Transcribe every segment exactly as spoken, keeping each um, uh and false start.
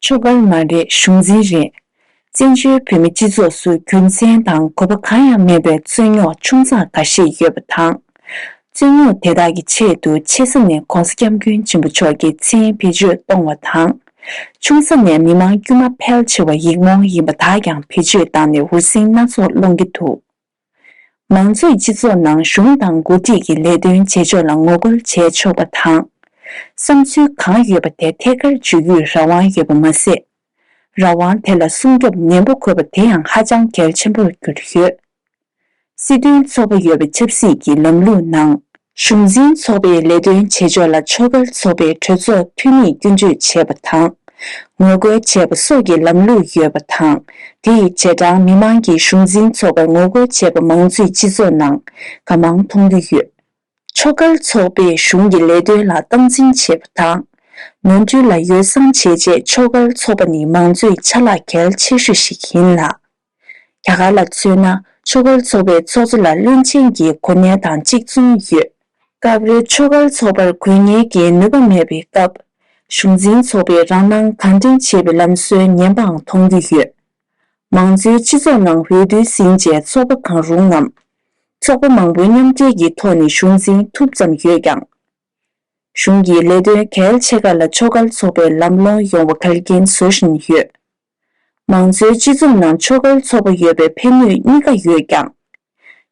ཆོས་སྒར་མ་རེད། གཞུང་འཛིན་རེད། བཙན་བྱོལ་བོད་མི་སྤྱི་ཚོགས་སུ་རྒྱུ་མཚན་དང་དགོས་པ་གང་ཡང་མེད་པའི་རྩོད་རྙོག་ཆུང་ཙག་འགའ་ཤས་ཡོད་པ་དང་། རྩོད་རྙོག་དེ་དག་གི་ཆེད་དུ་ཆེ་ས་ནས་ྋགོང་ས་ྋསྐྱབས་མགོན་ཆེན་པོ་མཆོག་གི་མཚན་བེད་སྤྱོད་གཏོང་བ་དང་། ཆུང་ས་ནས་མི་མང་དཀྱུས་མ་ཕལ་ཆེ་བ་ཡིག་རྨོངས་ཡིན་པ་དག་ཀྱང་བེད་སྤྱོད་བཏང་ནས་འུར་ཟིང་སྣ་ཚོགས་སློང་གི་འདུག། མང་གཙོའི་སྤྱི་ཚོགས་ནང་གཞུང་དང་འགོ་ཁྲིད་ཀྱི་ལས་དོན་བྱེད་ཕྱོགས་ལ་ངོ་རྒོལ་བྱས་ཆོག་པ་དང་། བསམ་ཚུལ་གང་ཡོད་པ་དེ་ཐད་ཀར་བརྗོད་རྒྱུའི་རང་དབང་ཡོད་པ་མ་ཟད། རང་དབང་དེ་ལ་སྲུང་སྐྱོབ་ནན་པོ་དགོས་པ་དེ་ཡང་ཧ་ཅང་གལ་ཆེན་པོར་གྱུར་ཡོད། སྲིད་དོན་ཚོགས་པ་ཡོད་པའི་ཆབ་སྲིད་ཀྱི་ལམ་ལུགས་ནང་། གཞུང་འཛིན་ཚོགས་པའི་ལས་དོན་བྱེད་ཕྱོགས་ལ་ཆོས་སྒར་ཚོགས་པའི་གྲོས་ཚོགས་འཐུས་མིས་སྐྱོན་བརྗོད་བྱས་པ་དང་། ངོ་རྒོལ་བྱས་པ་སོགས་ཀྱི་ལམ་ལུགས་ཡོད་པ་དང་། དེ་ཡི་རྗེས་འབྲང་མི་མང་གིས་གཞུང་འཛིན་ཚོགས་པར་ངོ་རྒོལ་བྱས་པ་མང་གཙོའི་སྤྱི་ཚོགས་ནང་གང་མང་མཐོང་གི་ཡོད། ཆོས་སྒར་ཚོགས་པས་གཞུང་གི་ལས་དོན་ལ་སྟངས་འཛིན་བྱེད་པ་དང་། ནོར་འཁྲུལ་ལ་ཡོ་བསྲང་བྱས་རྗེས་ཆོས་སྒར་ཚོགས་པ་ནི་མང་གཙོའི་ཆ་ལག་གལ་ཆེ་ཤོས་ཤིག་ཡིན་ལ། རྒྱ་གར་ལ་མཚོན་ན་ཆོས་སྒར་ཚོགས་པའི་ཚོགས་གཙོ་ལ་བློན་ཆེན་གྱི་གོ་གནས་དང་གཅིག་མཚུངས་ཡོད། སྐབས་རེ་ཆོས་སྒར་ཚོགས་པར་དགོས་ངེས་ཀྱི་ནུས་པ་མེད་པའི་སྐབས། གཞུང་འཛིན་ཚོགས་པས་རང་སྣང་གང་དྲན་བྱེད་པའི་ལམ་སྲོལ་ངན་པའང་མཐོང་རྒྱུ་ཡོད། མང་གཙོའི་སྤྱི་ཚོགས་ནང་འོས་བསྡུ་ཟིན་རྗེས་ཚོགས་པ་གང་རུང་ངམ། ཚོགས་པ་མང་པོའི་མཉམ་འབྲེལ་གྱི་ཐོག་ནས་གཞུང་འཛིན་ཐུབ་ཙམ་ཡོད་ཀྱང་། གཞུང་གི་ལས་དོན་གལ་ཆེ་ཁག་ལ་ཆོས་སྒར་ཚོགས་པའི་ལམ་ལྷོང་ཡོང་བ་གལ་རྐྱེན་བཟོ་བཞིན་ཡོད། མང་གཙོའི་སྤྱི་ཚོགས་ནང་ཆོས་སྒར་ཚོགས་པ་ཡོད་པའི་ཕན་གནོད་གཉིས་ཀ་ཡོད་ཀྱང་།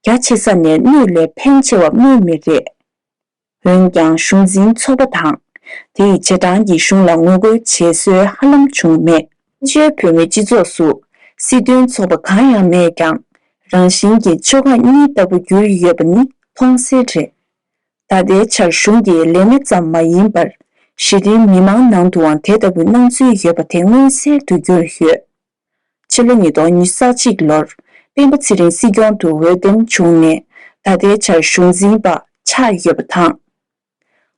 རྒྱ་ཆེ་ས་ནས་གནོད་ལས་ཕན་ཆེ་བ་སྨོས་མི་རེད། འོན་ཀྱང་གཞུང་འཛིན་ཚོགས་པ་དང་། དེ་ཡི་རྗེས་འབྲང་གིས་གཞུང་ལ་ངོ་རྒོལ་བྱེད་སྲོལ་ཧ་ལམ་བྱུང་མེད། བཙན་བྱོལ་བོད་མིའི་སྤྱི་ཚོགས་སུ་སྲིད་དོན་ཚོགས་པ་གང་ཡང་མེད་ཀྱང་། རང་བཞིན་གྱིས་ཆོལ་ཁ་གཉིས་ལྟ་བུ་གྱུར་ཡོད་པ་ནི་མཐོང་གསལ་རེད། ད་ལྟའི་ཆར་གཞུང་གི་ལས་སྣེ་ཙམ་མ་ཡིན་པར། གཞི་རིམ་མི་མང་ནང་དུའང་དེ་ལྟ་བུའི་སྣང་ཚུལ་ཡོད་པ་དེ་མངོན་གསལ་དུ་གྱུར་ཡོད། ཕྱི་ལོ་ཉིས་སྟོང་ཉི་ཤུ་རྩ་གཅིག་ལོར་སྤེན་པ་ཚེ་རིང་སྲིད་སྐྱོང་དུ་འོས་འདེམས་བྱུང་ནས་ད་ལྟའི་ཆར་གཞུང་འཛིན་པ་ཆགས་ཡོད་པ་དང་།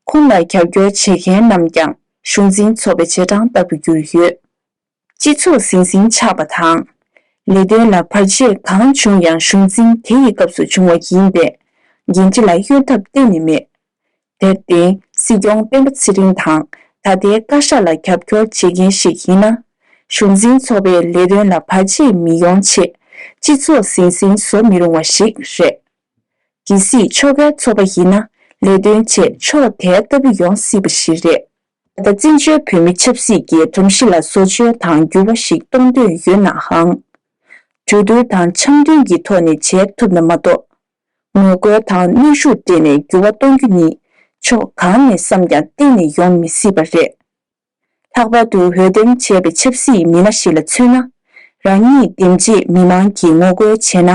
ཁོང་ལ་རྒྱབ་སྐྱོར་བྱེད་མཁན་རྣམས་ཀྱང་གཞུང་འཛིན་ཚོགས་པའི་རྗེས་འབྲང་ལྟ་བུ་གྱུར་ཡོད། སྤྱི་ཚོགས་ཟིང་ཟིང་ཆགས་པ་དང་། ལས་དོན་ལ་བར་ཆད་གང་བྱུང་ཡང་གཞུང་འཛིན་དེ་ཡི་སྐབས་སུ་བྱུང་བ་ཡིན་པས། འགན་འཁྲི་ལ་གཡོལ་ཐབས་གཏན་ནས་མེད། དེར་བརྟེན་སྲིད་སྐྱོང་སྤེན་པ་ཚེ་རིང་དང་ད་ལྟའི་བཀའ་ཤག་ལ་རྒྱབ་སྐྱོར་བྱེད་མཁན་ཞིག་ཡིན་ན། གཞུང་འཛིན་ཚོགས་པའི་ལས་དོན་ལ་བར་ཆད་མི་ཡོང་ཆེད་སྤྱི་ཚོགས་ཟིང་ཟིང་བཟོ་མི་རུང་བ་ཞིག་རེད། གལ་སྲིད་ཆོལ་ཁའི་ཚོགས་པ་ཡིན་ན་ལས་དོན་ཆེད་ཕྱོགས་དེ་ལྟ་བུ་ཡོང་སྲིད་པ་ཞིག་རེད། ད་ལྟ་བཙན་བྱོལ་བོད་མི་ཆབ་སྲིད་ཀྱི་སྒྲོམ་གཞི་ལ་བཟོ་བཅོས་དང་འགྱུར་བ་ཞིག་གཏོང་འདོད་ཡོད་ནའང་། གྲོས་བསྡུར་དང་འཆམ་མཐུན་གྱི་ཐོག་ནས་བྱེད་ཐུབ་ན་མ་གཏོགས། ངོ་རྒོལ་དང་གནོན་ཤུགས་སྤྲད་ནས་འགྱུར་བ་གཏོང་རྒྱུ་ནི་ཕྱོགས་གང་ནས་བསམ་ཀྱང་གཏན་ནས་ཡོང་མི་སྲིད་པ་རེད། ལྷག་པར་དུ་འོས་འདེམས་བྱས་པའི་ཆབ་སྲིད་མི་སྣ་ཞིག་ལ་མཚོན་ན། རང་ཉིད་འདེམས་རྗེས་མི་མང་གིས་ངོ་རྒོལ་བྱས་ན།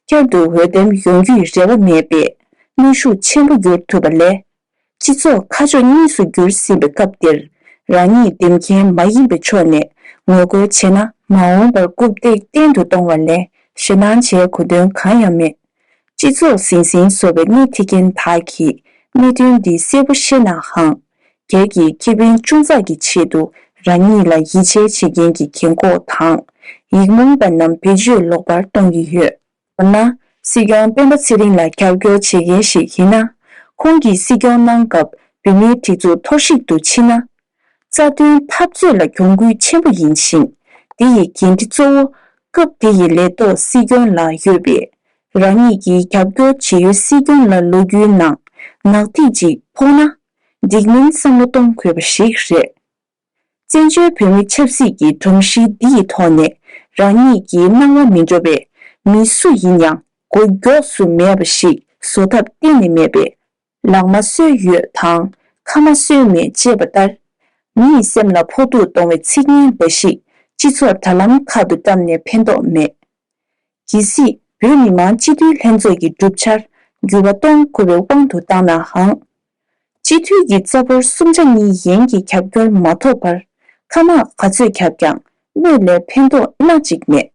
བསྐྱར་དུ་འོས་འདེམས་ཡོང་རྒྱུའི་རེ་བ་མེད་པས་གནོན་ཤུགས་ཆེན་པོ་བསྒྱུར་ཐུབ་པ་ལས། སྤྱི་ཚོགས་ཁ་ཕྱོགས་གཉིས་སུ་གྱུར་ཟིན་པའི་སྐབས་འདིར། རང་ཉིད་འདེམས་མཁན་མ་ཡིན་པའི་ཕྱོགས་ནས་ངོ་རྒོལ་བྱས་ན། མ་འོངས་པར་རྐུབ་སྟེགས་བརྟན་དུ་གཏོང་བ་ལས་ཞེད་སྣང་བྱེད་དགོས་དོན་གང་ཡང་མེད། སྤྱི་ཚོགས་ཟིང་ཟིང་བཟོ་བའི་སྣེ་ཁྲིད་མཁན་དག་གིས་གནད་དོན་འདི་གསལ་པོ་ཤེས་ནའང་། སྒེར་གྱི་ཁེ་ཕན་ཅུང་ཙག་གི་ཆེད་དུ་རང་ཉིད་ལ་ཡིད་ཆེས་བྱེད་མཁན་གྱི་རྒན་གོག་དང་ཡིག་རྨོངས་པ་རྣམས་བེད་སྤྱོད་ལོག་པར་གཏོང་གི་ཡོད། མདོར་ན། སྲིད་སྐྱོང་སྤེན་པ་ཚེ་རིང་ལ་རྒྱབ་སྐྱོར་བྱེད་མཁན་ཞིག་ཡིན་ན། ཁོང་གིས་སྲིད་སྐྱོང་གནང་སྐབས་བོད་མིའི་སྒྲིག་འཛུགས་གཏོར་བཤིག་ཏུ་ཕྱིན་ན། རྩ་དོན་འཐབ་རྩོད་ལ་གྱོང་གུད་ཆེན་པོ་ཡིན་ཞིང་། དེ་ཡི་འགན་འཁྲི་གཙོ་བོ། སྐབས་དེ་ཡི་ལས་ཐོག་སྲིད་སྐྱོང་ལ་ཡོད་པས། རང་ཉིད་ཀྱིས་རྒྱབ་སྐྱོར་བྱེད་ཡུལ་སྲིད་སྐྱོང་ལ་ལོ་རྒྱུས་ནང་ནག་ཐིག་ཅིག་ཕོག་ན། འགྲིག་མིན་བསམ་བློ་གཏོང་དགོས་པ་ཞིག་རེད། བཙན་བྱོལ་བོད་མི་ཆབ་སྲིད་ཀྱི་སྒྲོམ་གཞི་འདི་ཡི་ཐོག་ནས་རང་ཉིད་ཀྱི་སྣང་བ་མི་འགྲོ་བའི་མི་སུ་ཡིན་ཡང་མགོ་མགྱོགས་སུ་མེད་པ་ཞིག་བཟོ་ཐབས་གཏན་ནས་མེད་པས། ལག་མ་གསོལ་ཡོད་དང་ཁ་མ་གསོལ་མེད་ཅེས་པ་ལྟར། མི་ཡི་སེམས་ལ་ཕོག་ཐུག་གཏོང་བའི་ཚིག་ངན་འབའ་ཞིག་སྤྱི་ཚོགས་དྲ་ལམ་ཁག་ཏུ་བཀྲམ་ནས་ཕན་ཐོགས་མེད། གལ་སྲིད་བོད་མི་མང་སྤྱི་འཐུས་ལྷན་ཚོགས་ཀྱི་གྲུབ་ཆར་འགྱུར་བ་གཏོང་དགོས་པའི་དབང་དུ་བཏང་ནའང་། སྤྱི་འཐུས་ཀྱི་རྩ་འབོར་གསུམ་ཆ་གཉིས་ཡན་གྱི་རྒྱབ་སྐྱོར་མ་ཐོབ་པར་ཁ་དམག་ག་ཚོད་བརྒྱབ་ཀྱང་དངོས་ལས་ཕན་ཐོགས་སྣ་གཅིག་མེད།